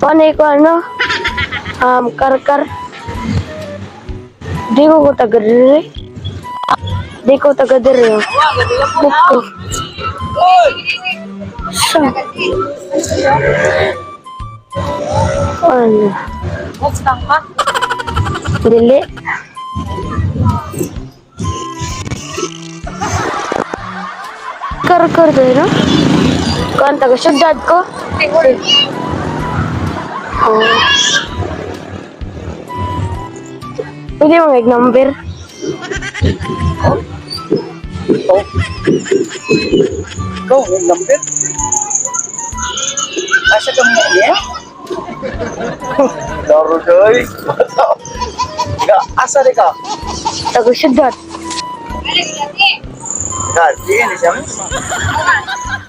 Ano ko ano? Karkar. Di ko taga diri. Di ko taga diri. Oh. Buko. Sa. Ano? Buksan ka? Dili. Karkar diri no? Kuan taga syudad ko. Oh. Pwede mo number? Oh. Ikaw, yung number. Asa ka mo niya? Laro doy. Ga, asa di ka? Taga syudad. Ga, di ni siya.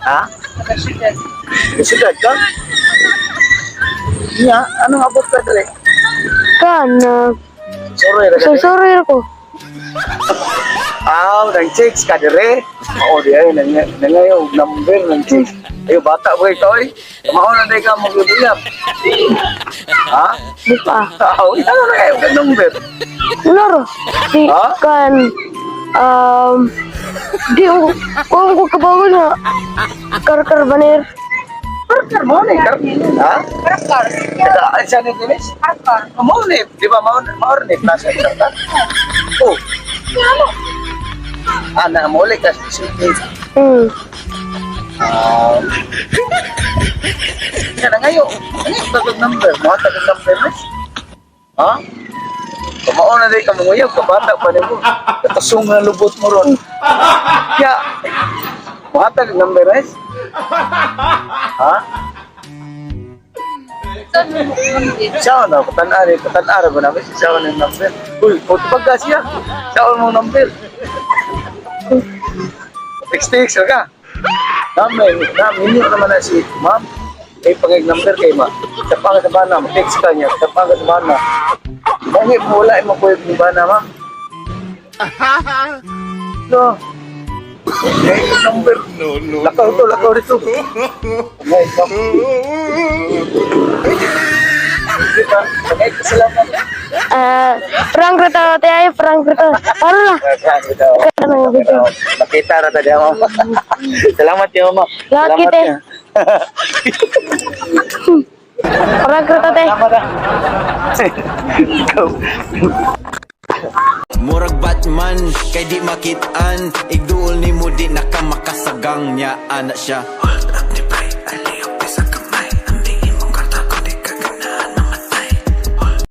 Ha? Siyudad ka? Niya, anong abot ka dali? Kan, Sorry, ra ka. sorry ko. Ah, nang chicks ka dire. Oo, di ay nang nangayo number ng chicks. Ayo bata ba ikaw eh? Mao na day ka magbubuyab. Ha? Di pa. Ah, ano na kayo ka number? Wala ro. Di Ha? kan, di ko, kung ko kabago na, karkar banir. Karkar mo ni kar. Ha? Karkar. Kada ay siya ni Dinis? Karkar. Mao ni, di ba mao mao ni plaza karkar? Oh. Ana mo ulit ka sa Ah. Kaya na ngayon, ano yung tagod number? Mga tagod number mo? Ha? Kumao na din ka manguyab, kabata pa nimo. Katasong na lubot mo ron. Kaya, mga tagod number eh? Ha? Siya na, katanari, katanari ba namin? Siya na yung number. Uy, kung ka siya. Siya mo number. Text-text ka. Namin, namin, hindi naman na si ma'am. Eh, pag number kay ma. Sa panga sa bana, text ka niya. Sa panga sa bana. Bakit mo wala mo ko yung bana, ma'am? No. Eh, number. No, no. Lakaw to, lakaw dito. Ngay, ma'am. Hindi pa. Ngay, kasalamat. Ah, prank rito, te ay, prank rito. Ano na? Ano yung video? Nakita na tayo, ma'am. Salamat yun, ma'am. Lahat Salamat kita eh. ya. Prank rito, te. Salamat ah. Ikaw. Murag Batman, kay di makitaan. Igduol ni mo di naka makasagang niya, ana siya.